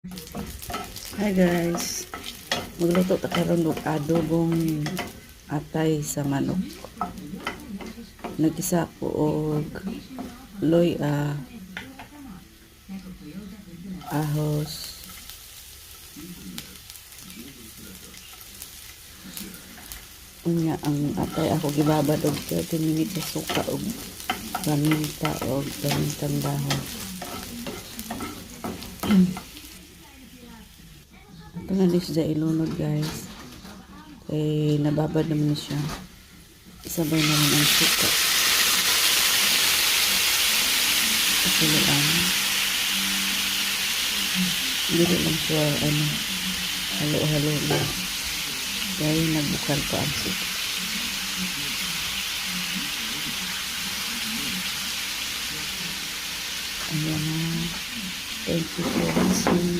Hi guys. Magluto ta karon og adobong atay sa manok. Nagisa ko og luya, ahos, unya ang atay ako gibabad og 30 minutes sa suka og paminta og pamintang dahon. Ito na ni siya ilunod, guys. Kay nababad naman ni siya. Isabay na rin ang suka. Pakuluan. Dili lang siya ano, halo-halo lang. Kaya nagbukal pa ang suka. Ayan na. Thank you for watching.